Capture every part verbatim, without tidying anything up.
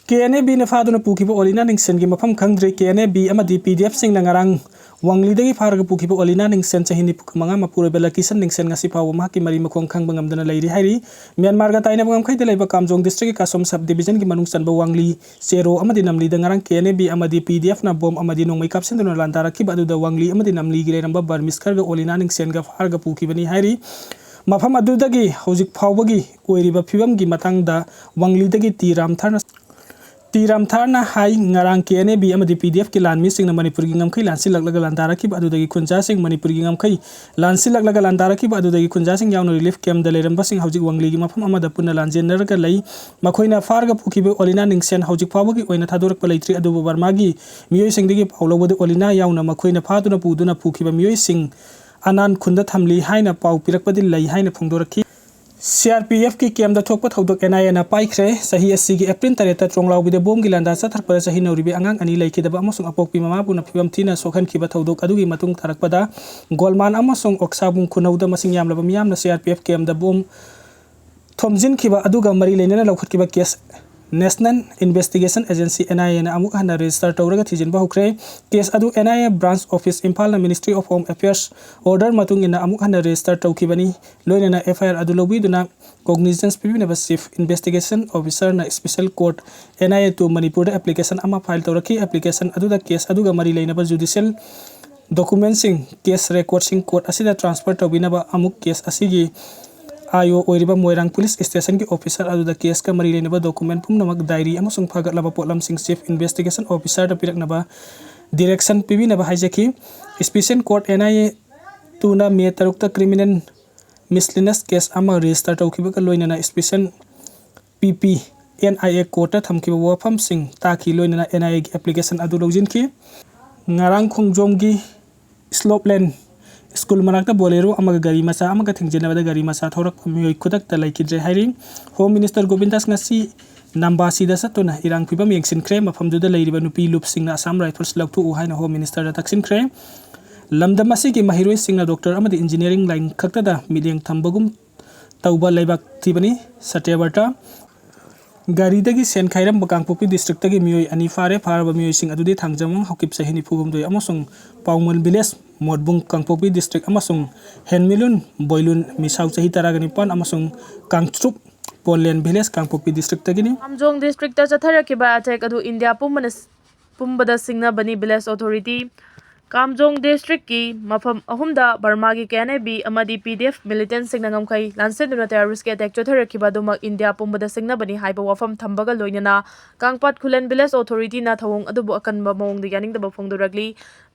ꯀꯦ N ꯑꯦ ꯕꯤꯅ ꯐꯥꯗꯨꯅ ꯄꯨꯈꯤꯕ ꯑꯣꯂꯤꯅꯥ ꯅꯤꯡꯁꯦꯟꯒꯤ ꯃꯐꯝ ꯈꯪꯗ꯭ꯔꯤ꯫ ꯀꯦ N A B ꯑꯃꯗꯤ ꯄꯤ ꯗꯤ ꯑꯦꯐꯁꯤꯡꯅ ꯉꯔꯥꯡ ꯋꯥꯡꯂꯤꯗꯒꯤ ꯐꯥꯔꯒ ꯄꯨꯈꯤꯕ ꯑꯣꯂꯤꯅꯥ ꯅꯤꯡꯁꯦꯟ, ꯆꯍꯤ ꯅꯤꯐꯨ ꯃꯉꯥ ꯃꯄꯨꯔꯣꯏꯕ ꯂꯀꯤꯁꯟ ꯅꯤꯡꯁꯦꯟ, ꯉꯁꯤ ꯐꯥꯎꯕ ꯃꯍꯥꯛꯀꯤ ꯃꯔꯤ ꯃꯈꯣꯡ ꯈꯪꯕ ꯉꯝꯗꯅ ꯂꯩꯔꯤ ꯍꯥꯏꯔꯤ꯫ ꯃ꯭ꯌꯥꯟꯃꯥꯔꯒ ꯇꯥꯏꯅꯕ ꯉꯝꯈꯩꯗ ꯂꯩꯕ ꯀꯥꯝꯖꯣꯡ ꯗꯤꯁꯇ꯭ꯔꯤꯛꯀꯤ ꯀꯥꯁꯣꯝ ꯁꯕ ꯗꯤꯕꯤꯖꯟꯒꯤ ꯃꯅꯨꯡ ꯆꯟꯕ ꯋꯥꯡꯂꯤ, ꯆꯦꯔꯣ ꯑꯃꯗꯤ ꯅꯝꯂꯤꯗ ꯉꯔꯥꯡ ꯀꯦ ꯑꯦꯟ ꯑꯦ ꯕꯤ ꯑꯃꯗꯤ ꯄꯤ ꯗꯤ ꯑꯦꯐꯅ ꯕꯣꯝ ꯑꯃꯗꯤ ꯅꯣꯡꯃꯩ ꯀꯥꯞꯁꯤꯟꯗꯨꯅ ꯂꯥꯟꯗꯥꯔꯛꯈꯤꯕ ꯑꯗꯨꯗ ꯋꯥꯡꯂꯤ ꯑꯃꯗꯤ ꯅꯝꯂꯤꯒꯤ ꯂꯩꯔꯝꯕ ꯕꯔꯃꯤꯁ ꯈꯔꯒ ꯑꯣꯂꯤꯅꯥ ꯅꯤꯡꯁꯦꯟꯒ ꯐꯥꯔꯒ ꯄꯨꯈꯤꯕꯅꯤ ꯍꯥꯏꯔꯤ꯫ ꯃꯐꯝ ꯑꯗꯨꯗꯒꯤ ꯍꯧꯖꯤꯛ ꯐꯥꯎꯕꯒꯤ ꯑꯣꯏꯔꯤꯕ ꯐꯤꯕꯝꯒꯤ ꯃꯇꯥꯡꯗ ꯋꯥꯡꯂꯤꯗꯒꯤ ꯇꯤ ꯔꯥꯝꯊꯥꯔꯅ ꯇꯤ ꯔꯥꯝꯊꯥꯔꯅ ꯍꯥꯏ, ꯉꯔꯥꯡ ꯀꯦ ꯑꯦꯟ ꯑꯦ ꯕꯤ ꯑꯃꯗꯤ ꯄꯤ ꯗꯤ ꯑꯦꯐꯀꯤ ꯂꯥꯟꯃꯤꯁꯤꯡꯅ ꯃꯅꯤꯄꯨꯔꯒꯤ ꯉꯝꯈꯩ ꯂꯥꯟꯁꯤꯜꯂꯛꯂꯒ ꯂꯥꯟꯗꯥꯔꯛꯈꯤꯕ ꯑꯗꯨꯗꯒꯤ ꯈꯨꯟꯖꯥꯁꯤꯡ, ꯃꯅꯤꯄꯨꯔꯒꯤ ꯉꯝꯈꯩ ꯂꯥꯟꯁꯤꯜꯂꯛꯂꯒ ꯂꯥꯟꯗꯥꯔꯛꯈꯤꯕ ꯑꯗꯨꯗꯒꯤ ꯈꯨꯟꯖꯥꯁꯤꯡ ꯌꯥꯎꯅ ꯔꯤꯂꯤꯐ ꯀꯦꯝꯞꯇ ꯂꯩꯔꯝꯕꯁꯤꯡ ꯍꯧꯖꯤꯛ ꯋꯥꯡꯂꯤꯒꯤ ꯃꯐꯝ ꯑꯃꯗ ꯄꯨꯟꯅ ꯂꯥꯟꯖꯦꯟꯅꯔꯒ ꯂꯩ꯫ ꯃꯈꯣꯏꯅ ꯐꯥꯔꯒ ꯄꯨꯈꯤꯕ ꯑꯣꯂꯤꯅꯥ ꯅꯤꯡꯁꯦꯟ ꯍꯧꯖꯤꯛ ꯐꯥꯎꯕꯒꯤ ꯑꯣꯏꯅ ꯊꯥꯗꯣꯔꯛꯄ ꯂꯩꯇ꯭ꯔꯤ, ꯑꯗꯨꯕꯨ ꯕꯔꯃꯥꯒꯤ ꯃꯤꯑꯣꯏꯁꯤꯡꯗꯒꯤ ꯄꯥꯎ ꯂꯧꯕꯗ ꯑꯣꯂꯤꯅꯥ ꯌꯥꯎꯅ ꯃꯈꯣꯏꯅ ꯐꯥꯗꯨꯅ ꯄꯨꯗꯨꯅ ꯄꯨꯈꯤꯕ ꯃꯤꯑꯣꯏꯁꯤꯡ ꯑꯅꯥꯟ ꯈꯨꯟꯗ ꯊꯝꯂꯤ ꯍꯥꯏꯅ ꯄꯥꯎ ꯄꯤꯔꯛꯄꯗꯤ ꯂꯩ ꯍꯥꯏꯅ ꯐꯣꯡꯗꯣꯔꯛꯈꯤ꯫ ꯁꯤ ꯑꯥꯔ ꯄꯤ ꯑꯦꯐꯀꯤ ꯀꯦꯝꯞꯇ ꯊꯣꯛꯄ ꯊꯧꯗꯣꯛ ꯑꯦꯟ ꯑꯥꯏ ꯑꯦꯅ ꯄꯥꯏꯈ꯭ꯔꯦ꯫ ꯆꯍꯤ ꯑꯁꯤꯒꯤ ꯑꯦꯄ꯭ꯔꯤꯜ ꯇꯔꯦꯠꯇ ꯆꯣꯡꯂꯥꯎꯕꯤꯗ ꯕꯣꯝꯒꯤ ꯂꯥꯟꯗꯥ ꯆꯠꯊꯔꯛꯄꯗ ꯆꯍꯤ ꯅꯧꯔꯤꯕꯤ ꯑꯉꯥꯡ ꯑꯅꯤ ꯂꯩꯈꯤꯗꯕ ꯑꯃꯁꯨꯡ ꯑꯄꯣꯛꯄꯤ ꯃꯃꯥꯕꯨꯅ ꯐꯤꯕꯝ ꯊꯤꯅ ꯁꯣꯛꯍꯟꯈꯤꯕ ꯊꯧꯗꯣꯛ ꯑꯗꯨꯒꯤ ꯃꯇꯨꯡ ꯇꯥꯔꯛꯄꯗ ꯒꯣꯜꯃꯥꯟ ꯑꯃꯁꯨꯡ ꯑꯣꯛꯁꯥꯕꯨꯡ ꯈꯨꯅꯧꯗ ꯃꯁꯤꯡ ꯌꯥꯝꯂꯕ ꯃꯤꯌꯥꯝꯅ ꯁꯤ ꯑꯥꯔ ꯄꯤ ꯑꯦꯐ ꯀꯦꯝꯞꯇ ꯕꯣꯝ ꯊꯣꯝꯖꯤꯟꯈꯤꯕ ꯑꯗꯨꯒ ꯃꯔꯤ ꯂꯩꯅꯅ ꯂꯧꯈꯠꯈꯤꯕ case National Investigation Agency, N I ꯑꯦꯅ ꯑꯃꯨꯛ ꯍꯟꯅ ꯔꯦꯖꯤꯁꯇꯔ ꯇꯧꯔꯒ ꯊꯤꯖꯤꯟꯕ ꯍꯧꯈ꯭ꯔꯦ꯫ ꯀꯦꯁ ꯑꯗꯨ N I A branch office ꯏꯝꯐꯥꯜꯅ Ministry of Home Affairs order ꯃꯇꯨꯡ ꯏꯟꯅ ꯑꯃꯨꯛ ꯍꯟꯅ ꯔꯦꯖꯤꯁꯇꯔ ꯇꯧꯈꯤꯕꯅꯤ꯫ ꯂꯣꯏꯅꯅ ꯑꯦꯐ ꯑꯥꯏ ꯑꯥꯔ ꯑꯗꯨ ꯂꯧꯕꯤꯗꯨꯅ ꯀꯣꯒꯅꯤꯖꯦꯟꯁ ꯄꯤꯕꯤꯅꯕ ꯆꯤꯐ ꯏꯟꯚꯦꯁꯇꯤꯒꯦꯁꯟ ꯑꯣꯐꯤꯁꯔꯅ special court, N I A, ꯇꯨ ꯃꯅꯤꯄꯨꯔꯗ ꯑꯦꯄ꯭ꯂꯤꯀꯦꯁꯟ ꯑꯃ ꯐꯥꯏꯜ ꯇꯧꯔꯛꯈꯤ꯫ ꯑꯦꯄ꯭ꯂꯤꯀꯦꯁꯟ ꯑꯗꯨꯗ ꯀꯦꯁ ꯑꯗꯨꯒ ꯃꯔꯤ ꯂꯩꯅꯕ ꯖꯨꯗꯤꯁꯤꯌꯦꯜ ꯗꯣꯀꯨꯃꯦꯟꯁꯤꯡ, ꯀꯦꯁ ꯔꯦꯀꯣꯔꯗꯁꯤꯡ ꯀꯣꯔꯠ ꯑꯁꯤꯗ ꯇ꯭ꯔꯥꯟꯁꯐꯔ ꯇꯧꯕꯤꯅꯕ ꯑꯃꯨꯛ ꯀꯦꯁ ꯑꯁꯤꯒꯤ ꯑꯥꯏ ꯑꯣ ꯑꯣꯏꯔꯤꯕ ꯃꯣꯏꯔꯥꯡ ꯄꯨꯂꯤꯁ ꯁ꯭ꯇꯦꯁꯟꯒꯤ ꯑꯣꯐꯤꯁꯔ ꯑꯗꯨꯗ ꯀꯦꯁꯀ ꯃꯔꯤ ꯂꯩꯅꯕ ꯗꯣꯀꯨꯃꯦꯟ ꯄꯨꯝꯅꯃꯛ, ꯗꯥꯏꯔꯤ ꯑꯃꯁꯨꯡ ꯐꯒꯠꯂꯕ ꯄꯣꯠꯂꯝꯁꯤꯡ ꯆꯤꯐ ꯏꯟꯚꯦꯁꯇꯤꯒꯦꯁꯟ ꯑꯣꯐꯤꯁꯔꯗ ꯄꯤꯔꯛꯅꯕ ꯗꯤꯔꯦꯛꯁꯟ ꯄꯤꯕꯤꯅꯕ ꯍꯥꯏꯖꯈꯤ꯫ Special court, N I A ꯇꯨꯅ ꯃꯦ ꯇꯔꯨꯛꯇ ꯀ꯭ꯔꯤꯃꯤꯅꯦꯜ ꯃꯤꯁꯂꯤꯅꯁ ꯀꯦꯁ ꯑꯃ ꯔꯦꯖꯤꯁꯇꯔ ꯇꯧꯈꯤꯕꯒ ꯂꯣꯏꯅꯅ special P P N I ꯑꯦ ꯀꯣꯔꯠꯇ ꯊꯝꯈꯤꯕ ꯋꯥꯐꯝꯁꯤꯡ ꯇꯥꯈꯤ, ꯂꯣꯏꯅꯅ ꯑꯦꯟ ꯑꯥꯏ ꯑꯦꯒꯤ ꯑꯦꯄ꯭ꯂꯤꯀꯦꯁꯟ ꯑꯗꯨ ꯂꯧꯁꯤꯟꯈꯤ꯫ ꯉꯔꯥꯡ ꯈꯣꯡꯖꯣꯝꯒꯤ ꯁ꯭ꯂꯣꯞꯂꯦꯟ ꯁ꯭ꯀꯨꯜ ꯃꯅꯥꯛꯇ ꯕꯣꯂꯦꯔꯣ ꯑꯃꯒ ꯒꯥꯔꯤ ꯃꯆꯥ ꯑꯃꯒ ꯊꯦꯡꯖꯤꯟꯅꯕꯗ ꯒꯥꯔꯤ ꯃꯆꯥ ꯊꯧꯔꯛꯄ ꯃꯤꯑꯣꯏ ꯈꯨꯗꯛꯇ ꯂꯩꯈꯤꯗ꯭ꯔꯦ ꯍꯥꯏꯔꯤ꯫ ꯍꯣꯝ ꯃꯤꯅꯤꯁꯇꯔ ꯒꯣꯕꯤꯟꯗꯥꯁ ꯉꯁꯤ ꯅꯝꯕꯥꯁꯤꯗ ꯆꯠꯇꯨꯅ ꯏꯔꯥꯡ ꯐꯤꯕꯝ ꯌꯦꯡꯁꯤꯟꯈ꯭ꯔꯦ꯫ ꯃꯐꯝꯗꯨꯗ ꯂꯩꯔꯤꯕ ꯅꯨꯄꯤ ꯂꯨꯞꯁꯤꯡꯅ ꯑꯁꯥꯝ ꯔꯥꯏꯐꯜꯁ ꯂꯧꯊꯣꯛꯎ ꯍꯥꯏꯅ ꯍꯣꯝ ꯃꯤꯅꯤꯁꯇꯔꯗ ꯇꯛꯁꯤꯟꯈ꯭ꯔꯦ꯫ ꯂꯝꯗꯝ ꯑꯁꯤꯒꯤ ꯃꯍꯩꯔꯣꯏꯁꯤꯡꯅ ꯗꯣꯛꯇꯔ ꯑꯃꯗꯤ ꯏꯟꯖꯤꯅꯤꯌꯥꯔꯤꯡ ꯂꯥꯏꯟ ꯈꯛꯇꯗ ꯃꯤꯠꯌꯦꯡ ꯊꯝꯕꯒꯨꯝ ꯇꯧꯕ ꯂꯩꯕꯥꯛ ꯊꯤꯕꯅꯤ꯫ ꯁꯇ꯭ꯌꯕ꯭ꯔꯇ ꯒꯥꯔꯤꯗꯒꯤ ꯁꯦꯟ ꯈꯥꯏꯔꯝꯕ ꯀꯥꯡꯄꯣꯛꯄꯤ ꯗꯤꯁꯇ꯭ꯔꯤꯛꯇꯒꯤ ꯃꯤꯑꯣꯏ ꯑꯅꯤ ꯐꯥꯔꯦ꯫ ꯐꯥꯔꯕ ꯃꯤꯑꯣꯏꯁꯤꯡ ꯑꯗꯨꯗꯤ ꯊꯥꯡꯖꯃꯪ ꯍꯧꯀꯤꯞ ꯆꯍꯤ ꯅꯤꯐꯨ ꯍꯨꯝꯗꯣꯏ ꯑꯃꯁꯨꯡ ꯄꯥꯎꯃꯜ ꯚꯤꯂꯦꯖ ꯃꯣꯠꯕꯨꯡ ꯀꯥꯡꯄꯣꯛꯄꯤ ꯗꯤꯁꯇ꯭ꯔꯤꯛ ꯑꯃꯁꯨꯡ ꯍꯦꯟꯃꯤꯂꯨꯟ ꯕꯣꯏꯂꯨꯟ ꯃꯤꯁꯥꯎ ꯆꯍꯤ ꯇꯔꯥꯒ ꯅꯤꯄꯥꯟ ꯑꯃꯁꯨꯡ ꯀꯥꯡꯆꯨꯞ ꯄꯣꯟꯂꯦꯟ ꯚꯤꯂꯦꯖ ꯀꯥꯡꯄꯣꯛꯄꯤ ꯗꯤꯁꯇ꯭ꯔꯤꯛꯇꯒꯤꯅꯤ꯫ ꯀꯥꯝꯖꯣꯡ ꯗꯤꯁꯇ꯭ꯔꯤꯛꯇ ꯆꯠꯊꯔꯛꯈꯤꯕ ꯑꯦꯇꯦꯛ ꯑꯗꯨ ꯏꯟꯗꯤꯌꯥ ꯄꯨꯝꯕꯅ ꯄꯨꯝꯕꯗ ꯁꯤꯡꯅꯕꯅꯤ꯫ ꯚꯤꯂꯦꯖ ꯑꯣꯊꯣꯔꯤꯇꯤ ꯀꯥꯝꯖꯣꯡ ꯗꯤꯁꯇ꯭ꯔꯤꯛꯀꯤ ꯃꯐꯝ ꯑꯍꯨꯝꯗ ꯕꯔꯃꯥꯒꯤ ꯀꯦ ꯑꯦꯟ ꯑꯦ ꯕꯤ ꯑꯃꯗꯤ ꯄꯤ ꯗꯤ ꯑꯦꯐ ꯃꯤꯂꯤꯇꯦꯟꯁꯤꯡꯅ ꯉꯝꯈꯩ ꯂꯥꯟꯁꯤꯟꯗꯨꯅ ꯇꯦꯔꯣꯔꯤꯁꯀꯤ ꯑꯦꯇꯦꯛ ꯆꯠꯊꯔꯛꯈꯤꯕ ꯑꯗꯨꯃꯛ ꯏꯟꯗꯤꯌꯥ ꯄꯨꯝꯕꯗ ꯁꯤꯡꯅꯕꯅꯤ ꯍꯥꯏꯕ ꯋꯥꯐꯝ ꯊꯝꯕꯒ ꯂꯣꯏꯅꯅ ꯀꯥꯡꯄꯥꯠ ꯈꯨꯂꯦꯟ ꯚꯤꯂꯦꯖ ꯑꯣꯊꯣꯔꯤꯇꯤꯅ ꯊꯧꯑꯣꯡ ꯑꯗꯨꯕꯨ ꯑꯀꯟꯕ ꯃꯑꯣꯡꯗ ꯌꯥꯅꯤꯡꯗꯕ ꯐꯣꯡꯗꯣꯔꯛꯂꯤ꯫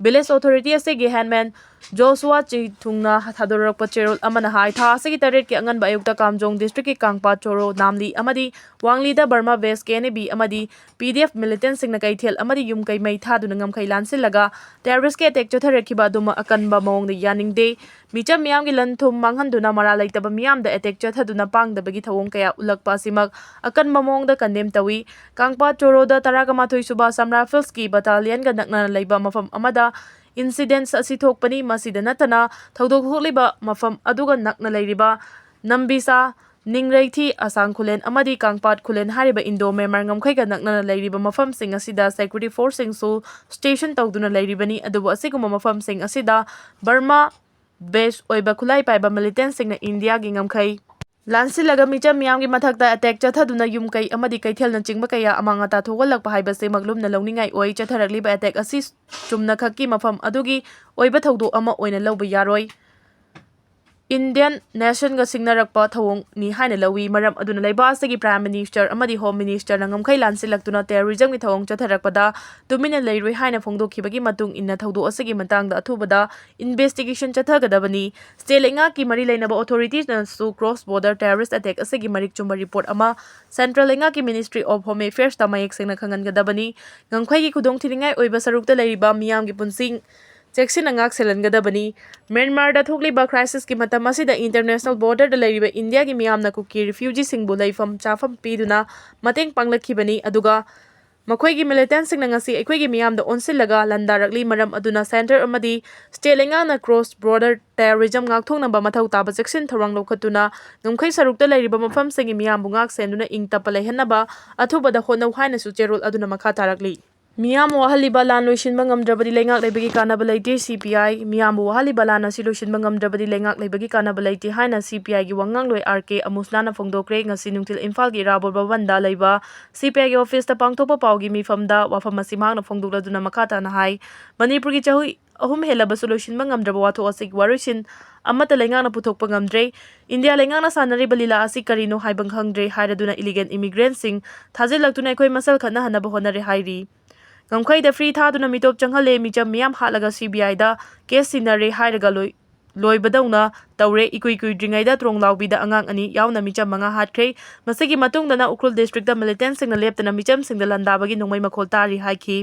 ꯚꯤꯂꯦꯖ ꯑꯣꯊꯣꯔꯤꯇꯤ ꯑꯁꯤꯒꯤ ꯍꯦꯟꯃꯦꯟ ꯖꯣꯁꯨꯋꯥ ꯆꯤꯊꯨꯡꯅ ꯊꯥꯗꯣꯔꯛꯄ ꯆꯦꯔꯣꯜ ꯑꯃꯅ ꯍꯥꯏ, ꯊꯥ ꯑꯁꯤꯒꯤ ꯇꯔꯦꯠꯀꯤ ꯑꯉꯟꯕ ꯑꯌꯨꯛꯇ ꯀꯥꯝꯖꯣꯡ ꯗꯤꯁꯇ꯭ꯔꯤꯛꯀꯤ ꯀꯥꯡꯄꯥꯠ ꯆꯣꯔꯣ ꯅꯥꯝꯂꯤ ꯑꯃꯗꯤ ꯋꯥꯡꯂꯤꯗ Burma village K N A B ꯑꯃꯗꯤ ꯄꯤ ꯗꯤ ꯑꯦꯐ ꯃꯤꯂꯤꯇꯦꯟꯁꯤꯡꯅ ꯀꯩꯊꯦꯜ ꯑꯃꯗꯤ ꯌꯨꯝ ꯀꯩ ꯃꯩ ꯊꯥꯗꯨꯅ ꯉꯝꯈꯩ ꯂꯥꯟꯁꯤꯜꯂꯒ ꯇꯦꯔꯣꯔꯤꯁꯀꯤ ꯑꯦꯇꯦꯛ ꯆꯠꯊꯔꯛꯈꯤꯕ ꯑꯗꯨꯃꯛ ꯑꯀꯟꯕ ꯃꯑꯣꯡꯗ ꯌꯥꯅꯤꯡꯗꯦ꯫ ꯃꯤꯆꯝ ꯃꯤꯌꯥꯝꯒꯤ ꯂꯟ ꯊꯨꯝ ꯃꯥꯡꯍꯟꯗꯨꯅ ꯃꯔꯥꯜ ꯂꯩꯇꯕ ꯃꯤꯌꯥꯝꯗ ꯑꯦꯇꯦꯛ ꯆꯠꯊꯗꯨꯅ ꯄꯥꯡꯗꯕꯒꯤ ꯊꯧꯑꯣꯡ ꯀꯌꯥ ꯎꯠꯂꯛꯄ ꯑꯁꯤꯃꯛ ꯑꯀꯟꯕ ꯃꯑꯣꯡꯗ ꯀꯟꯗꯦꯝ ꯇꯧꯏ꯫ ꯀꯥꯡꯄꯥꯠ ꯆꯣꯔꯣꯗ ꯇꯔꯥꯒ ꯃꯥꯊꯣꯏ ꯁꯨꯕ ꯑꯁꯥꯝ ꯔꯥꯏꯐꯜꯁꯀꯤ ꯕꯇꯥꯂꯤꯌꯟꯒ ꯅꯛꯅꯅ ꯂꯩꯕ ꯃꯐꯝ ꯑꯃꯗ ꯏꯟꯁꯤꯗꯦꯟꯁ ꯑꯁꯤ ꯊꯣꯛꯄꯅꯤ꯫ ꯃꯁꯤꯗ ꯅꯠꯇꯅ ꯊꯧꯗꯣꯛ ꯊꯣꯛꯂꯤꯕ ꯃꯐꯝ ꯑꯗꯨꯒ ꯅꯛꯅ ꯂꯩꯔꯤꯕ ꯅꯝꯕꯤꯁꯥ, ꯅꯤꯡꯔꯩꯊꯤ, ꯑꯁꯥꯡ ꯈꯨꯂꯦꯟ ꯑꯃꯗꯤ ꯀꯥꯡꯄꯥꯠ ꯈꯨꯂꯦꯟ ꯍꯥꯏꯔꯤꯕ ꯏꯟꯗꯣ ꯃ꯭ꯌꯥꯟꯃꯥꯔ ꯉꯝꯈꯩꯒ ꯅꯛꯅꯅ ꯂꯩꯔꯤꯕ ꯃꯐꯝꯁꯤꯡ ꯑꯁꯤꯗ ꯁꯦꯀ꯭ꯌꯨꯔꯤꯇꯤ ꯐꯣꯔꯁꯁꯤꯡꯁꯨ ꯁ꯭ꯇꯦꯁꯟ ꯇꯧꯗꯨꯅ ꯂꯩꯔꯤꯕꯅꯤ꯫ ꯑꯗꯨꯕꯨ ꯑꯁꯤꯒꯨꯝꯕ ꯃꯐꯝꯁꯤꯡ ꯑꯁꯤꯗ ꯕꯔꯃꯥ ꯕꯦꯁ ꯑꯣꯏꯕ ꯈꯨꯠꯂꯥꯏ ꯄꯥꯏꯕ ꯃꯤꯂꯤꯇꯦꯟꯁꯤꯡꯅ ꯏꯟꯗꯤꯌꯥꯒꯤ ꯉꯝꯈꯩ ꯂꯥꯟꯁꯤꯜꯂꯒ ꯃꯤꯆꯝ ꯃꯤꯌꯥꯝꯒꯤ ꯃꯊꯛꯇ ꯑꯦꯇꯦꯛ ꯆꯠꯊꯗꯨꯅ ꯌꯨꯝ ꯀꯩ ꯑꯃꯗꯤ ꯀꯩꯊꯦꯜꯅꯆꯤꯡꯕ ꯀꯌꯥ ꯑꯃꯥꯡ ꯑꯇꯥ ꯊꯣꯛꯍꯜꯂꯛꯄ ꯍꯥꯏꯕꯁꯤꯃꯛ ꯂꯨꯝꯅ ꯂꯧꯅꯤꯡꯉꯥꯏ ꯑꯣꯏ꯫ ꯆꯠꯊꯔꯛꯂꯤꯕ ꯑꯦꯇꯦꯛ ꯑꯁꯤ ꯆꯨꯝꯅꯈꯛꯀꯤ ꯃꯐꯝ ꯑꯗꯨꯒꯤ ꯑꯣꯏꯕ ꯊꯧꯗꯣꯛ ꯑꯃ ꯑꯣꯏꯅ ꯂꯧꯕ ꯌꯥꯔꯣꯏ꯫ ꯏꯟꯗꯤꯌꯟ ꯅꯦꯁꯟꯒ ꯁꯤꯡꯅꯔꯛꯄ ꯊꯧꯑꯣꯡꯅꯤ ꯍꯥꯏꯅ ꯂꯧꯏ꯫ ꯃꯔꯝ ꯑꯗꯨꯅ ꯂꯩꯕꯥꯛ ꯑꯁꯤꯒꯤ ꯄ꯭ꯔꯥꯏꯝ ꯃꯤꯅꯤꯁꯇꯔ ꯑꯃꯗꯤ ꯍꯣꯝ ꯃꯤꯅꯤꯁꯇꯔꯅ ꯉꯝꯈꯩ ꯂꯥꯟꯁꯤꯜꯂꯛꯇꯨꯅ ꯇꯦꯔꯣꯔꯤꯖꯝꯒꯤ ꯊꯧꯑꯣꯡ ꯆꯠꯊꯔꯛꯄꯗ ꯇꯨꯃꯤꯟꯅ ꯂꯩꯔꯣꯏ ꯍꯥꯏꯅ ꯐꯣꯡꯗꯣꯛꯈꯤꯕꯒꯤ ꯃꯇꯨꯡ ꯏꯟꯅ ꯊꯧꯗꯣꯛ ꯑꯁꯤꯒꯤ ꯃꯇꯥꯡꯗ ꯑꯊꯨꯕꯗ ꯏꯟꯚꯦꯁꯇꯤꯒꯦꯁꯟ ꯆꯠꯊꯒꯗꯕꯅꯤ꯫ ꯁ꯭ꯇꯦꯠ ꯂꯩꯉꯥꯛꯀꯤ ꯃꯔꯤ ꯂꯩꯅꯕ ꯑꯣꯊꯣꯔꯤꯇꯤꯁꯅꯁꯨ ꯀ꯭ꯔꯣꯁ ꯕꯣꯔꯗꯔ ꯇꯦꯔꯣꯔꯤꯁ ꯑꯦꯇꯦꯛ ꯑꯁꯤꯒꯤ ꯃꯔꯤꯛ ꯆꯨꯝꯕ ꯔꯤꯄꯣꯔꯠ ꯑꯃ ꯁꯦꯟꯇ꯭ꯔꯦꯜ ꯂꯩꯉꯥꯛꯀꯤ ꯃꯤꯅꯤꯁꯇ꯭ꯔꯤ ꯑꯣꯐ ꯍꯣꯝ ꯑꯦꯐꯤꯌꯔꯁꯇ ꯃꯌꯦꯛ ꯁꯦꯡꯅ ꯈꯪꯍꯟꯒꯗꯕꯅꯤ꯫ ꯉꯝꯈꯩꯒꯤ ꯈꯨꯗꯣꯡꯊꯤꯅꯤꯡꯉꯥꯏ ꯑꯣꯏꯕ ꯁꯔꯨꯛꯇ ꯂꯩꯔꯤꯕ ꯃꯤꯌꯥꯝꯒꯤ ꯄꯨꯟꯁꯤ ꯆꯦꯛꯁꯤꯟꯅ ꯉꯥꯛ ꯁꯦꯜꯍꯟꯒꯗꯕꯅꯤ꯫ ꯃ꯭ꯌꯥꯟꯃꯥꯔꯗ ꯊꯣꯛꯂꯤꯕ ꯀ꯭ꯔꯥꯏꯁꯤꯁꯀꯤ ꯃꯇꯝ ꯑꯁꯤꯗ ꯏꯟꯇꯔꯅꯦꯁꯅꯦꯜ ꯕꯣꯔꯗꯔꯗ ꯂꯩꯔꯤꯕ ꯏꯟꯗꯤꯌꯥꯒꯤ ꯃꯤꯌꯥꯝꯅ ꯀꯨꯀꯤ ꯔꯤꯐ꯭ꯌꯨꯖꯤꯁꯤꯡꯕꯨ ꯂꯩꯐꯝ ꯆꯥꯐꯝ ꯄꯤꯗꯨꯅ ꯃꯇꯦꯡ ꯄꯥꯡꯂꯛꯈꯤꯕꯅꯤ, ꯑꯗꯨꯒ ꯃꯈꯣꯏꯒꯤ ꯃꯤꯂꯤꯇꯦꯟꯁꯤꯡꯅ ꯉꯁꯤ ꯑꯩꯈꯣꯏꯒꯤ ꯃꯤꯌꯥꯝꯗ ꯑꯣꯟꯁꯤꯜꯂꯒ ꯂꯥꯟꯗꯥꯔꯛꯂꯤ꯫ ꯃꯔꯝ ꯑꯗꯨꯅ ꯁꯦꯟꯇꯔ ꯑꯃꯗꯤ ꯁ꯭ꯇꯦꯠ ꯂꯩꯉꯥꯛꯅ ꯀ꯭ꯔꯣꯁ ꯕꯣꯔꯗꯔ ꯇꯦꯔꯣꯔꯤꯖꯝ ꯉꯥꯛꯊꯣꯛꯅꯕ ꯃꯊꯧ ꯇꯥꯕ ꯆꯦꯛꯁꯤꯟ ꯊꯧꯔꯥꯡ ꯂꯧꯈꯠꯇꯨꯅ ꯉꯝꯈꯩ ꯁꯔꯨꯛꯇ ꯂꯩꯔꯤꯕ ꯃꯐꯝꯁꯤꯡꯒꯤ ꯃꯤꯌꯥꯝꯕꯨ ꯉꯥꯛ ꯁꯦꯟꯗꯨꯅ ꯏꯪ ꯇꯞꯄ ꯂꯩꯍꯟꯅꯕ ꯑꯊꯨꯕꯗ ꯍꯣꯠꯅꯧ ꯍꯥꯏꯅꯁꯨ ꯆꯦꯔꯣꯜ ꯑꯗꯨꯅ ꯃꯈꯥ ꯇꯥꯔꯛꯂꯤ꯫ ꯃꯤꯌꯥꯝ ꯋꯥꯍꯜꯂꯤꯕ ꯂꯥꯟ ꯂꯣꯏꯁꯤꯟꯕ ꯉꯝꯗ꯭ꯔꯕꯗꯤ ꯂꯩꯉꯥꯛ ꯂꯩꯕꯒꯤ ꯀꯥꯟꯅꯕ ꯂꯩꯇꯦ, ꯁꯤ ꯄꯤ ꯑꯥꯏ꯫ ꯃꯤꯌꯥꯝꯕꯨ ꯋꯥꯍꯜꯂꯤꯕ ꯂꯥꯟ ꯑꯁꯤ ꯂꯣꯏꯁꯤꯟꯕ ꯉꯝꯗ꯭ꯔꯕꯗꯤ ꯂꯩꯉꯥꯛ ꯂꯩꯕꯒꯤ ꯀꯥꯟꯅꯕ ꯂꯩꯇꯦ ꯍꯥꯏꯅ ꯁꯤ ꯄꯤ ꯑꯥꯏꯒꯤ ꯋꯥꯉꯥꯡꯂꯣꯏ ꯑꯥꯔ ꯀꯦ ꯑꯃꯨꯁꯅꯥꯅ ꯐꯣꯡꯗꯣꯛꯈ꯭ꯔꯦ꯫ ꯉꯁꯤ ꯅꯨꯡꯊꯤꯜ ꯏꯝꯐꯥꯜꯒꯤ ꯏꯔꯥꯕꯣꯠ ꯚꯕꯟꯗ ꯂꯩꯕ ꯁꯤ ꯄꯤ ꯑꯥꯏꯒꯤ ꯑꯣꯐꯤꯁꯇ ꯄꯥꯡꯊꯣꯛꯄ ꯄꯥꯎꯒꯤ ꯃꯤꯐꯝꯗ ꯋꯥꯐꯝ ꯑꯁꯤ ꯃꯍꯥꯛꯅ ꯐꯣꯡꯗꯣꯛꯂꯗꯨꯅ ꯃꯈꯥ ꯇꯥꯅ ꯍꯥꯏ, ꯃꯅꯤꯄꯨꯔꯒꯤ ꯆꯍꯤ ꯑꯍꯨꯝ ꯍꯦꯜꯂꯕꯁꯨ ꯂꯣꯏꯁꯤꯟꯕ ꯉꯝꯗ꯭ꯔꯕ ꯋꯥꯊꯣꯛ ꯑꯁꯤꯒꯤ ꯋꯥꯔꯣꯏꯁꯤꯟ ꯑꯃꯠꯇ ꯂꯩꯉꯥꯛꯅ ꯄꯨꯊꯣꯛꯄ ꯉꯝꯗ꯭ꯔꯦ꯫ ꯏꯟꯗꯤꯌꯥ ꯂꯩꯉꯥꯛꯅ ꯁꯥꯟꯅꯔꯤꯕ ꯂꯤꯂꯥ ꯑꯁꯤ ꯀꯔꯤꯅꯣ ꯍꯥꯏꯕ ꯈꯪꯗ꯭ꯔꯦ ꯍꯥꯏꯔꯗꯨꯅ ꯏꯂꯤꯒꯦꯜ ꯏꯃꯤꯒ꯭ꯔꯦꯟꯁꯤꯡ ꯊꯥꯖꯤꯜꯂꯛꯇꯨꯅ ꯑꯩꯈꯣꯏ ꯃꯁꯦꯜ ꯈꯠꯅꯍꯟꯅꯕ ꯍꯣꯠꯅꯔꯦ ꯍꯥꯏꯔꯤ꯫ ꯉꯝꯈꯩꯗ ꯐ꯭ꯔꯤ ꯊꯥꯗꯨꯅ ꯃꯤꯇꯣꯞ ꯆꯪꯍꯜꯂꯦ, ꯃꯤꯆꯝ ꯃꯤꯌꯥꯝ ꯍꯥꯠꯂꯒ ꯁꯤ ꯕꯤ ꯑꯥꯏꯗ ꯀꯦꯁ ꯁꯤꯟꯅꯔꯦ ꯍꯥꯏꯔꯒ ꯂꯣꯏ-, ꯂꯣꯏꯕꯗꯧꯅ ꯇꯧꯔꯦ꯫ ꯏꯀꯨꯏ ꯀꯨꯏꯗ꯭ꯔꯤꯉꯩꯗ ꯇ꯭ꯔꯣꯡꯂꯥꯎꯕꯤꯗ ꯑꯉꯥꯡ ꯑꯅꯤ ꯌꯥꯎꯅ ꯃꯤꯆꯝ ꯃꯉꯥ ꯍꯥꯠꯈ꯭ꯔꯦ꯫ ꯃꯁꯤꯒꯤ ꯃꯇꯨꯡꯗꯅ ꯎꯈ꯭ꯔꯨꯜ ꯗꯤꯁꯇ꯭ꯔꯤꯛꯇ ꯃꯤꯂꯤꯇꯦꯟꯁꯤꯡꯅ ꯂꯦꯞꯇꯅ ꯃꯤꯆꯝꯁꯤꯡꯗ ꯂꯥꯟꯗꯥꯕꯒꯤ ꯅꯣꯡꯃꯩ ꯃꯈꯣꯜ ꯇꯥꯔꯤ ꯍꯥꯏꯈꯤ꯫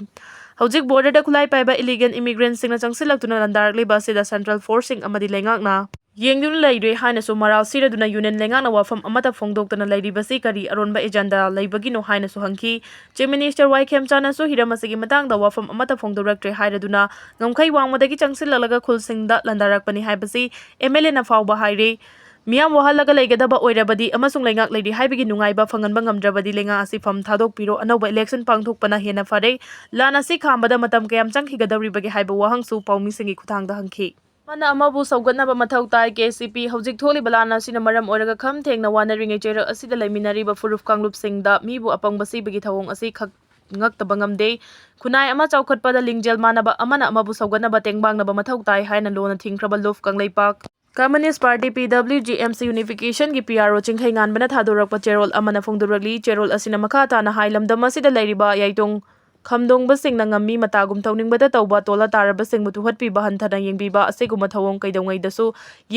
ꯍꯧꯖꯤꯛ ꯕꯣꯔꯗꯔꯗ ꯈꯨꯠꯂꯥꯏ ꯄꯥꯏꯕ ꯏꯂꯤꯒꯦꯜ ꯏꯃꯤꯒ꯭ꯔꯦꯟꯁꯤꯡꯅ ꯆꯪꯁꯤꯜꯂꯛꯇꯨꯅ ꯂꯥꯟꯗꯥꯔꯛꯂꯤꯕ ꯑꯁꯤꯗ ꯁꯦꯟꯇ꯭ꯔꯦꯜ ꯐꯣꯔꯁꯁꯤꯡ ꯑꯃꯗꯤ ꯂꯩꯉꯥꯛꯅ ꯌꯦꯡꯗꯨꯅ ꯂꯩꯔꯦ ꯍꯥꯏꯅꯁꯨ ꯃꯔꯥꯜ ꯁꯤꯔꯗꯨꯅ ꯌꯨꯅꯤꯌꯟ ꯂꯩꯉꯥꯛꯅ ꯋꯥꯐꯝ ꯑꯃꯠꯇ ꯐꯣꯡꯗꯣꯛꯇꯅ ꯂꯩꯔꯤꯕꯁꯤ ꯀꯔꯤ ꯑꯔꯣꯟꯕ ꯑꯦꯖꯦꯟꯗꯥ ꯂꯩꯕꯒꯤꯅꯣ ꯍꯥꯏꯅꯁꯨ ꯍꯪꯈꯤ꯫ ꯆꯤꯐ ꯃꯤꯅꯤꯁꯇꯔ ꯋꯥꯏ ꯈꯦꯝꯆꯥꯟꯅꯁꯨ ꯍꯤꯔꯝ ꯑꯁꯤꯒꯤ ꯃꯇꯥꯡꯗ ꯋꯥꯐꯝ ꯑꯃꯠꯇ ꯐꯣꯡꯗꯣꯔꯛꯇ꯭ꯔꯦ ꯍꯥꯏꯔꯗꯨꯅ ꯉꯝꯈꯩ ꯋꯥꯡꯃꯗꯒꯤ ꯆꯪꯁꯤꯜꯂꯛꯂꯒ ꯈꯨꯜꯁꯤꯡꯗ ꯂꯥꯟꯗꯥꯔꯛꯄꯅꯤ ꯍꯥꯏꯕꯁꯤ ꯑꯦꯝ ꯑꯦꯜ ꯑꯦꯅ ꯐꯥꯎꯕ ꯍꯥꯏꯔꯦ꯫ ꯃꯤꯌꯥꯝ ꯋꯥꯍꯜꯂꯒ ꯂꯩꯒꯗꯕ ꯑꯣꯏꯔꯕꯗꯤ ꯑꯃꯁꯨꯡ ꯂꯩꯉꯥꯛ ꯂꯩꯔꯤ ꯍꯥꯏꯕꯒꯤ ꯅꯨꯡꯉꯥꯏꯕ ꯐꯪꯍꯟꯕ ꯉꯝꯗ꯭ꯔꯕꯗꯤ ꯂꯩꯉꯥꯛ ꯑꯁꯤ ꯐꯝ ꯊꯥꯗꯣꯛꯄꯤꯔꯣ, ꯑꯅꯧꯕ ꯏꯂꯦꯛꯁꯟ ꯄꯥꯡꯊꯣꯛꯄꯅ ꯍꯦꯟꯅ ꯐꯔꯦ꯫ ꯂꯥꯟ ꯑꯁꯤ ꯈꯥꯝꯕꯗ ꯃꯇꯝ ꯀꯌꯥꯝ ꯆꯪꯈꯤꯒꯗꯧꯔꯤꯕꯒꯦ ꯍꯥꯏꯕ ꯋꯥꯍꯪꯁꯨ ꯄꯥꯎꯃꯤꯁꯤꯡꯒꯤ ꯈꯨꯠꯊꯥꯡꯗ ꯍꯪꯈꯤ꯫ ꯑꯃꯅ ꯑꯃꯕꯨ ꯁꯧꯒꯠꯅꯕ ꯃꯊꯧ ꯇꯥꯏ꯫ ꯀꯦ ꯁꯤ ꯄꯤ ꯍꯧꯖꯤꯛ ꯊꯣꯛꯂꯤꯕ ꯂꯥꯟ ꯑꯁꯤꯅ ꯃꯔꯝ ꯑꯣꯏꯔꯒ ꯈꯝ ꯊꯦꯡꯅ ꯋꯥꯅꯔꯤꯉꯩ ꯆꯩꯔꯛ ꯑꯁꯤꯗ ꯂꯩꯃꯤꯟꯅꯔꯤꯕ ꯐꯨꯔꯨꯞ ꯀꯥꯡꯂꯨꯞꯁꯤꯡꯗ ꯃꯤꯕꯨ ꯑꯄꯪꯕ ꯁꯤꯕꯒꯤ ꯊꯧꯑꯣꯡ ꯑꯁꯤ ꯈꯛ ꯉꯛꯇꯕ ꯉꯝꯗꯦ꯫ ꯈꯨꯟꯅꯥꯏ ꯑꯃ ꯆꯥꯎꯈꯠꯄꯗ ꯂꯤꯡꯖꯦꯜ ꯃꯥꯟꯅꯕ ꯑꯃꯅ ꯑꯃꯕꯨ ꯁꯧꯒꯠꯅꯕ ꯇꯦꯡꯕꯥꯡꯅꯕ ꯃꯊꯧ ꯇꯥꯏ ꯍꯥꯏꯅ ꯂꯣꯟꯅ ꯊꯤꯡꯈ꯭ꯔꯕ ꯂꯨꯞ ꯀꯪꯂꯩꯄꯥꯛ ꯀꯝꯃꯨꯅꯤꯁ꯭ꯠ ꯄꯥꯔꯇꯤ, ꯄꯤ W G M C, ꯌꯨꯅꯤꯐꯤꯀꯦꯁꯟꯒꯤ P R ꯑꯣ ꯆꯤꯡꯈꯩꯉꯥꯟꯕꯅ ꯊꯥꯗꯣꯔꯛꯄ ꯆꯦꯔꯣꯜ ꯑꯃꯅ ꯐꯣꯡꯗꯣꯔꯛꯂꯤ꯫ ꯆꯦꯔꯣꯜ ꯑꯁꯤꯅ ꯃꯈꯥ ꯇꯥꯅ ꯍꯥꯏ, ꯂꯝꯗꯝ ꯑꯁꯤꯗ ꯂꯩꯔꯤꯕ ꯌꯥꯏꯇꯣꯡ ꯈꯝꯗꯣꯡꯕꯁꯤꯡꯅ ꯉꯝꯃꯤ ꯃꯇꯥꯒꯨꯝ ꯇꯧꯅꯤꯡꯕꯗ ꯇꯧꯕ, ꯇꯣꯜꯂ ꯇꯥꯔꯕꯁꯤꯡꯕꯨ ꯇꯨꯍꯠꯄꯤꯕ, ꯍꯟꯊꯅ ꯌꯦꯡꯕꯤꯕ ꯑꯁꯤꯒꯨꯝꯕ ꯊꯧꯑꯣꯡ ꯀꯩꯗꯧꯉꯩꯗꯁꯨ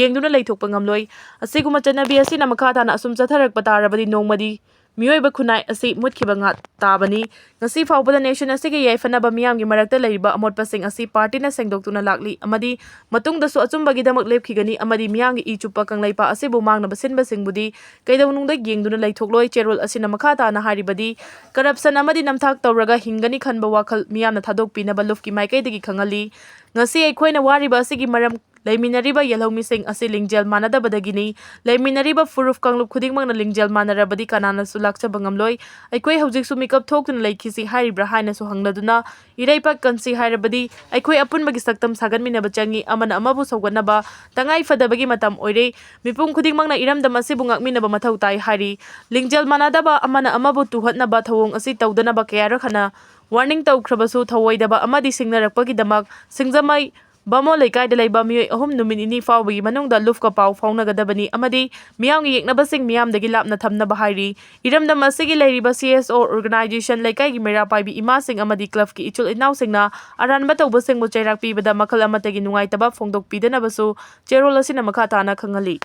ꯌꯦꯡꯗꯨꯅ ꯂꯩꯊꯣꯛꯄ ꯉꯝꯂꯣꯏ꯫ ꯑꯁꯤꯒꯨꯝꯕ ꯆꯠꯅꯕꯤ ꯑꯁꯤꯅ ꯃꯈꯥ ꯇꯥꯅ ꯑꯁꯨꯝ ꯆꯠꯊꯔꯛꯄ ꯇꯥꯔꯕꯗꯤ ꯅꯣꯡꯃꯗꯤ ꯃꯤꯑꯣꯏꯕ ꯈꯨꯟꯅꯥꯏ ꯑꯁꯤ ꯃꯨꯠꯈꯤꯕ ꯉꯥꯛ ꯇꯥꯕꯅꯤ꯫ ꯉꯁꯤ ꯐꯥꯎꯕꯗ ꯅꯦꯁꯟ ꯑꯁꯤꯒꯤ ꯌꯥꯏꯐꯅꯕ ꯃꯤꯌꯥꯝꯒꯤ ꯃꯔꯛꯇ ꯂꯩꯔꯤꯕ ꯑꯃꯣꯠꯄꯁꯤꯡ ꯑꯁꯤ ꯄꯥꯔꯇꯤꯅ ꯁꯦꯡꯗꯣꯛꯇꯨꯅ ꯂꯥꯛꯂꯤ ꯑꯃꯗꯤ ꯃꯇꯨꯡꯗꯁꯨ ꯑꯆꯨꯝꯕꯒꯤꯗꯃꯛ ꯂꯦꯞꯈꯤꯒꯅꯤ ꯑꯃꯗꯤ ꯃꯤꯌꯥꯝꯒꯤ ꯏ ꯆꯨꯞꯄ ꯀꯪꯂꯩꯄꯥꯛ ꯑꯁꯤꯕꯨ ꯃꯥꯡꯅꯕ ꯁꯤꯟꯕꯁꯤꯡꯕꯨꯗꯤ ꯀꯩꯗꯧꯅꯨꯡꯗ ꯌꯦꯡꯗꯨꯅ ꯂꯩꯊꯣꯛꯂꯣꯏ꯫ ꯆꯦꯔꯣꯜ ꯑꯁꯤꯅ ꯃꯈꯥ ꯇꯥꯅ ꯍꯥꯏꯔꯤꯕꯗꯤ, ꯀꯔꯞꯁꯟ ꯑꯃꯗꯤ ꯅꯝꯊꯥꯛ ꯇꯧꯔꯒ ꯍꯤꯡꯒꯅꯤ ꯈꯟꯕ ꯋꯥꯈꯜ ꯃꯤꯌꯥꯝꯅ ꯊꯥꯗꯣꯛꯄꯤꯅꯕ ꯂꯨꯞꯀꯤ ꯃꯥꯏꯀꯩꯗꯒꯤ ꯈꯪꯍꯜꯂꯤ꯫ ꯉꯁꯤ ꯑꯩꯈꯣꯏꯅ ꯋꯥꯔꯤꯕ ꯑꯁꯤꯒꯤ ꯃꯔꯝ ꯂꯩꯃꯤꯟꯅꯔꯤꯕ ꯌꯦꯜꯍꯧꯃꯤꯁꯤꯡ ꯑꯁꯤ ꯂꯤꯡꯖꯦꯜ ꯃꯥꯟꯅꯗꯕꯗꯒꯤꯅꯤ꯫ ꯂꯩꯃꯤꯟꯅꯔꯤꯕ ꯐꯨꯔꯨꯞ ꯀꯥꯡꯂꯨꯞ ꯈꯨꯗꯤꯡꯃꯛꯅ ꯂꯤꯡꯖꯦꯜ ꯃꯥꯟꯅꯔꯕꯗꯤ ꯀꯅꯥꯅꯁꯨ ꯂꯥꯛꯆꯕ ꯉꯝꯂꯣꯏ꯫ ꯑꯩꯈꯣꯏ ꯍꯧꯖꯤꯛꯁꯨ ꯃꯤꯀꯞ ꯊꯣꯛꯇꯨꯅ ꯂꯩꯈꯤꯁꯤ ꯍꯥꯏꯔꯤꯕ꯭ꯔꯥ ꯍꯥꯏꯅꯁꯨ ꯍꯪꯂꯗꯨꯅ, ꯏꯔꯩꯄꯥꯛ ꯀꯟꯁꯤ ꯍꯥꯏꯔꯕꯗꯤ ꯑꯩꯈꯣꯏ ꯑꯄꯨꯟꯕꯒꯤ ꯁꯛꯇꯝ ꯁꯥꯒꯠꯃꯤꯟꯅꯕ ꯆꯪꯏ꯫ ꯑꯃꯅ ꯑꯃꯕꯨ ꯁꯧꯒꯠꯅꯕ, ꯇꯉꯥꯏ ꯐꯗꯕꯒꯤ ꯃꯇꯝ ꯑꯣꯏꯔꯦ꯫ ꯃꯤꯄꯨꯝ ꯈꯨꯗꯤꯡꯃꯛꯅ ꯏꯔꯝꯗꯝ ꯑꯁꯤꯕꯨ ꯉꯥꯛꯃꯤꯟꯅꯕ ꯃꯊꯧ ꯇꯥꯏ ꯍꯥꯏꯔꯤ꯫ ꯂꯤꯡꯖꯦꯜ ꯃꯥꯟꯅꯗꯕ, ꯑꯃꯅ ꯑꯃꯕꯨ ꯇꯨꯍꯠꯅꯕ ꯊꯧꯑꯣꯡ ꯑꯁꯤ ꯇꯧꯗꯅꯕ ꯀꯌꯥꯔꯛ ꯍꯟꯅ ꯋꯥꯔꯅꯤꯡ ꯇꯧꯈ꯭ꯔꯕꯁꯨ ꯊꯧꯑꯣꯏꯗꯕ ꯑꯃꯗꯤ ꯁꯤꯡꯅꯔꯛꯄꯒꯤꯗꯃꯛ ꯁꯤꯡꯖꯃꯩ ꯕꯥꯃꯣꯟ ꯂꯩꯀꯥꯏꯗ ꯂꯩꯕ ꯃꯤꯑꯣꯏ ꯑꯍꯨꯝ ꯅꯨꯃꯤꯠ ꯅꯤꯅꯤ ꯐꯥꯎꯕꯒꯤ ꯃꯅꯨꯡꯗ ꯂꯨꯞꯀ ꯄꯥꯎ ꯐꯥꯎꯅꯒꯗꯕꯅꯤ ꯑꯃꯗꯤ ꯃꯤꯌꯥꯝꯒꯤ ꯌꯦꯛꯅꯕꯁꯤꯡ ꯃꯤꯌꯥꯝꯗꯒꯤ ꯂꯥꯞꯅ ꯊꯝꯅꯕ ꯍꯥꯏꯔꯤ꯫ ꯏꯔꯝꯗꯝ ꯑꯁꯤꯒꯤ ꯂꯩꯔꯤꯕ C S O organization, ꯂꯩꯀꯥꯏꯒꯤ ꯃꯩꯔꯥ ꯄꯥꯏꯕꯤ ꯏꯃꯥꯁꯤꯡ ꯑꯃꯗꯤ ꯀ꯭ꯂꯕꯀꯤ ꯏꯆꯤꯜ ꯏꯅꯥꯎꯁꯤꯡꯅ ꯑꯔꯥꯟꯕ ꯇꯧꯕꯁꯤꯡꯕꯨ ꯆꯩꯔꯥꯛ ꯄꯤꯕꯗ ꯃꯈꯜ ꯑꯃꯠꯇꯒꯤ ꯅꯨꯡꯉꯥꯏꯇꯕ ꯐꯣꯡꯗꯣꯛꯄꯤꯗꯅꯕꯁꯨ ꯆꯦꯔꯣꯜ ꯑꯁꯤꯅ ꯃꯈꯥ ꯇꯥꯅ ꯈꯪꯍꯜꯂꯤ꯫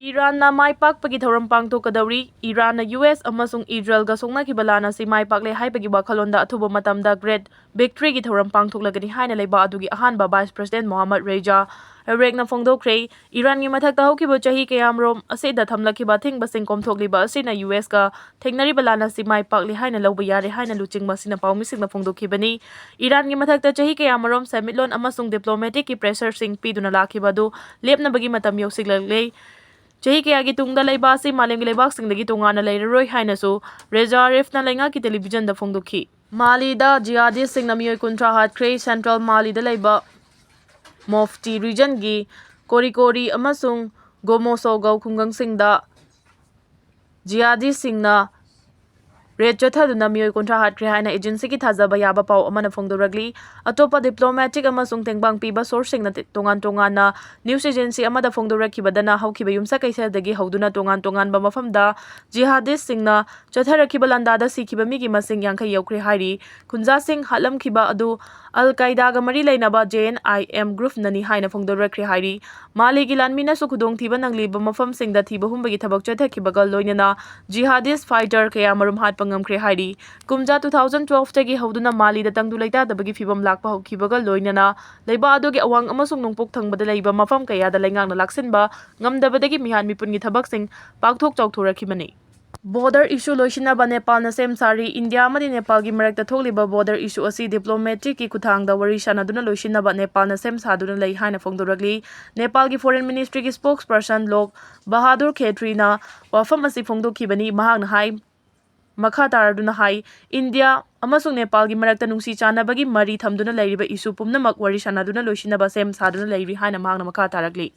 ꯏꯔꯥꯟꯅ ꯃꯥꯏ ꯄꯥꯛꯄꯒꯤ ꯊꯧꯔꯝ ꯄꯥꯡꯊꯣꯛꯀꯗꯧꯔꯤ꯫ ꯏꯔꯥꯟꯅ U S ꯑꯃꯁꯨꯡ ꯏꯖꯔꯦꯜꯒ ꯁꯣꯛꯅꯈꯤꯕ ꯂꯥꯟ ꯑꯁꯤ ꯃꯥꯏ ꯄꯥꯛꯂꯦ ꯍꯥꯏꯕꯒꯤ ꯋꯥꯈꯜꯂꯣꯟꯗ ꯑꯊꯨꯕ ꯃꯇꯝꯗ Great Victoryꯒꯤ ꯊꯧꯔꯝ ꯄꯥꯡꯊꯣꯛꯂꯒꯅꯤ ꯍꯥꯏꯅ ꯂꯩꯕꯥꯛ ꯑꯗꯨꯒꯤ ꯑꯍꯥꯟꯕ Vice President ꯃꯣꯍꯝꯃꯗ ꯔꯦꯖꯥ ꯑꯔꯦꯛꯅ ꯐꯣꯡꯗꯣꯛꯈ꯭ꯔꯦ꯫ ꯏꯔꯥꯟꯒꯤ ꯃꯊꯛꯇ ꯍꯧꯈꯤꯕ ꯆꯍꯤ ꯀꯌꯥꯃꯔꯣꯝ ꯑꯁꯤꯗ ꯊꯝꯂꯛꯈꯤꯕ ꯑꯊꯤꯡꯕꯁꯤꯡ ꯀꯣꯝꯊꯣꯛꯂꯤꯕ ꯑꯁꯤꯅ U Sꯀ ꯊꯦꯡꯅꯔꯤꯕ ꯂꯥꯟ ꯑꯁꯤ ꯃꯥꯏ ꯄꯥꯛꯂꯤ ꯍꯥꯏꯅ ꯂꯧꯕ ꯌꯥꯔꯦ ꯍꯥꯏꯅ ꯂꯨꯆꯤꯡꯕ ꯑꯁꯤꯅ ꯄꯥꯎꯃꯤꯁꯤꯡꯗ ꯐꯣꯡꯗꯣꯛꯈꯤꯕꯅꯤ꯫ ꯏꯔꯥꯟꯒꯤ ꯃꯊꯛꯇ ꯆꯍꯤ ꯀꯌꯥꯃꯔꯣꯝ ꯁꯦꯟꯃꯤꯠꯂꯣꯟ ꯑꯃꯁꯨꯡ diplomaticꯀꯤ pressureꯁꯤꯡ ꯄꯤꯗꯨꯅ ꯂꯥꯛꯈꯤꯕ ꯑꯗꯨ ꯂꯦꯞꯅꯕꯒꯤ ꯃꯇꯝ ꯌꯧꯁꯤꯜꯂꯛꯂꯦ꯫ ꯆꯍꯤ ꯀꯌꯥꯒꯤ ꯇꯨꯡꯗ ꯂꯩꯕꯥꯛ ꯑꯁꯤ ꯃꯥꯂꯦꯝꯒꯤ ꯂꯩꯕꯥꯛꯁꯤꯡꯗꯒꯤ ꯇꯣꯉꯥꯟꯅ ꯂꯩꯔꯔꯣꯏ ꯍꯥꯏꯅꯁꯨ ꯔꯦꯖꯥ ꯑꯔꯤꯐꯅ ꯂꯩꯉꯥꯛꯀꯤ ꯇꯦꯂꯤꯚꯤꯖꯟꯗ ꯐꯣꯡꯗꯣꯛꯈꯤ꯫ ꯃꯥꯂꯤꯗ ꯖꯤꯍꯥꯗꯤꯁꯁꯤꯡꯅ ꯃꯤꯑꯣꯏ ꯀꯨꯟꯊ꯭ꯔꯥ ꯍꯥꯠꯈ꯭ꯔꯦ꯫ Central ꯃꯥꯂꯤꯗ ꯂꯩꯕ ꯃꯣꯐꯇꯤ regionꯒꯤ ꯀꯣꯔꯤꯀꯣꯔꯤ ꯑꯃꯁꯨꯡ ꯒꯣꯃꯣꯁꯣꯒꯧ ꯈꯨꯡꯒꯪꯁꯤꯡꯗ ꯖꯤꯍꯥꯗꯤꯁꯁꯤꯡꯅ ꯔꯦꯠ ꯆꯠꯊꯗꯨꯅ ꯃꯤꯑꯣꯏ ꯀꯨꯟꯊ꯭ꯔꯥ ꯍꯥꯠꯈ꯭ꯔꯦ ꯍꯥꯏꯅ ꯑꯦꯖꯦꯟꯁꯤꯒꯤ ꯊꯥꯖꯕ ꯌꯥꯕ ꯄꯥꯎ ꯑꯃꯅ ꯐꯣꯡꯗꯣꯔꯛꯂꯤ꯫ ꯑꯇꯣꯞꯄ ꯗꯤꯄ꯭ꯂꯣꯃꯦꯇꯤꯛ ꯑꯃꯁꯨꯡ ꯇꯦꯡꯕꯥꯡ ꯄꯤꯕ ꯁꯣꯔꯁꯁꯤꯡꯅ ꯇꯤ-, ꯇꯣꯉꯥꯟ ꯇꯣꯉꯥꯟꯅ ꯅ꯭ꯌꯨꯁ ꯑꯦꯖꯦꯟꯁꯤ ꯑꯃꯗ ꯐꯣꯡꯗꯣꯔꯛꯈꯤꯕꯗꯅ ꯍꯧꯈꯤꯕ ꯌꯨꯝꯁꯀꯩꯁꯗꯒꯤ ꯍꯧꯗꯨꯅ ꯇꯣꯉꯥꯟ ꯇꯣꯉꯥꯟꯕ ꯃꯐꯝꯗ ꯖꯤꯍꯥꯗꯤꯁꯁꯤꯡꯅ ꯆꯠꯊꯔꯛꯈꯤꯕ ꯂꯥꯟꯗꯥꯗ ꯁꯤꯈꯤꯕ ꯃꯤꯒꯤ ꯃꯁꯤꯡ ꯌꯥꯡꯈꯩ ꯌꯧꯈ꯭ꯔꯦ ꯍꯥꯏꯔꯤ꯫ ꯈꯨꯟꯖꯥꯁꯤꯡ ꯍꯥꯠꯂꯝꯈꯤꯕ ꯑꯗꯨ ꯑꯜ ꯀꯥꯏꯗꯥꯒ ꯃꯔꯤ ꯂꯩꯅꯕ ꯖꯦ ꯑꯦꯟ ꯑꯥꯏ ꯑꯦꯝ ꯒ꯭ꯔꯨꯞꯅꯅꯤ ꯍꯥꯏꯅ ꯐꯣꯡꯗꯣꯔꯛꯈ꯭ꯔꯦ ꯍꯥꯏꯔꯤ꯫ ꯃꯥꯂꯤꯒꯤ ꯂꯥꯟꯃꯤꯅꯁꯨ ꯈꯨꯗꯣꯡꯊꯤꯕ ꯅꯪꯂꯤꯕ ꯃꯐꯝꯁꯤꯡꯗ ꯊꯤꯕ ꯍꯨꯝꯕꯒꯤ ꯊꯕꯛ ꯆꯠꯊꯈꯤꯕꯒ ꯂꯣꯏꯅꯅ ꯖꯤꯍꯥꯗꯤꯁ ꯐꯥꯏꯇꯔ ꯀꯌꯥ ꯃꯔꯨꯝ ꯍꯥꯠꯄ ꯉꯝꯈ꯭ꯔꯦ ꯍꯥꯏꯔꯤ꯫ ꯀꯨꯝꯖꯥ ꯇꯨ ꯊꯥꯎꯖꯟ ꯇ꯭ꯋꯦꯜꯐꯇꯒꯤ ꯍꯧꯗꯨꯅ ꯃꯥꯂꯤꯗ ꯇꯪꯗꯨ ꯂꯩꯇꯥꯗꯕꯒꯤ ꯐꯤꯕꯝ ꯂꯥꯛꯄ ꯍꯧꯈꯤꯕꯒ ꯂꯣꯏꯅꯅ ꯂꯩꯕꯥꯛ ꯑꯗꯨꯒꯤ ꯑꯋꯥꯡ ꯑꯃꯁꯨꯡ ꯅꯣꯡꯄꯣꯛ ꯊꯪꯕꯗ ꯂꯩꯕ ꯃꯐꯝ ꯀꯌꯥꯗ ꯂꯩꯉꯥꯛꯅ ꯂꯥꯛꯁꯤꯟꯕ ꯉꯝꯗꯕꯗꯒꯤ ꯃꯤꯍꯥꯠ ꯃꯤꯄꯨꯟꯒꯤ ꯊꯕꯛꯁꯤꯡ ꯄꯥꯛꯊꯣꯛ ꯆꯥꯎꯊꯣꯔꯛꯈꯤꯕꯅꯤ꯫ ꯕꯣꯔꯗꯔ ꯏꯁꯨ ꯂꯣꯏꯁꯤꯟꯅꯕ ꯅꯦꯄꯥꯜꯅ ꯁꯦꯝ ꯁꯥꯔꯤ꯫ ꯏꯟꯗꯤꯌꯥ ꯑꯃꯗꯤ ꯅꯦꯄꯥꯜꯒꯤ ꯃꯔꯛꯇ ꯊꯣꯛꯂꯤꯕ ꯕꯣꯔꯗꯔ ꯏꯁꯨ ꯑꯁꯤ ꯗꯤꯄ꯭ꯂꯣꯃꯦꯇꯤꯛꯀꯤ ꯈꯨꯠꯊꯥꯡꯗ ꯋꯥꯔꯤ ꯁꯥꯟꯅꯗꯨꯅ ꯂꯣꯏꯁꯤꯟꯅꯕ ꯅꯦꯄꯥꯜꯅ ꯁꯦꯝ ꯁꯥꯗꯨꯅ ꯂꯩ ꯍꯥꯏꯅ ꯐꯣꯡꯗꯣꯔꯛꯂꯤ꯫ ꯅꯦꯄꯥꯜꯒꯤ ꯐꯣꯔꯦꯟ ꯃꯤꯅꯤꯁꯇ꯭ꯔꯤꯒꯤ ꯁ꯭ꯄꯣꯛꯁ ꯄꯔꯁꯟ ꯂꯣꯛ ꯕꯍꯥꯗꯨꯔ ꯈꯦꯇ꯭ꯔꯤꯅ ꯋꯥꯐꯝ ꯑꯁꯤ ꯐꯣꯡꯗꯣꯛꯈꯤꯕꯅꯤ꯫ ꯃꯍꯥꯛꯅ ꯍꯥꯏ, ꯃꯈꯥ ꯇꯥꯔꯗꯨꯅ ꯍꯥꯏ, ꯏꯟꯗꯤꯌꯥ ꯑꯃꯁꯨꯡ ꯅꯦꯄꯥꯜꯒꯤ ꯃꯔꯛꯇ ꯅꯨꯡꯁꯤ ꯆꯥꯟꯅꯕꯒꯤ ꯃꯔꯤ ꯊꯝꯗꯨꯅ ꯂꯩꯔꯤꯕ ꯏꯁꯨ ꯄꯨꯝꯅꯃꯛ ꯋꯥꯔꯤ ꯁꯥꯟꯅꯗꯨꯅ ꯂꯣꯏꯁꯤꯟꯅꯕ ꯁꯦꯝ ꯁꯥꯗꯨꯅ ꯂꯩꯔꯤ ꯍꯥꯏꯅ ꯃꯍꯥꯛꯅ ꯃꯈꯥ ꯇꯥꯔꯛꯂꯤ꯫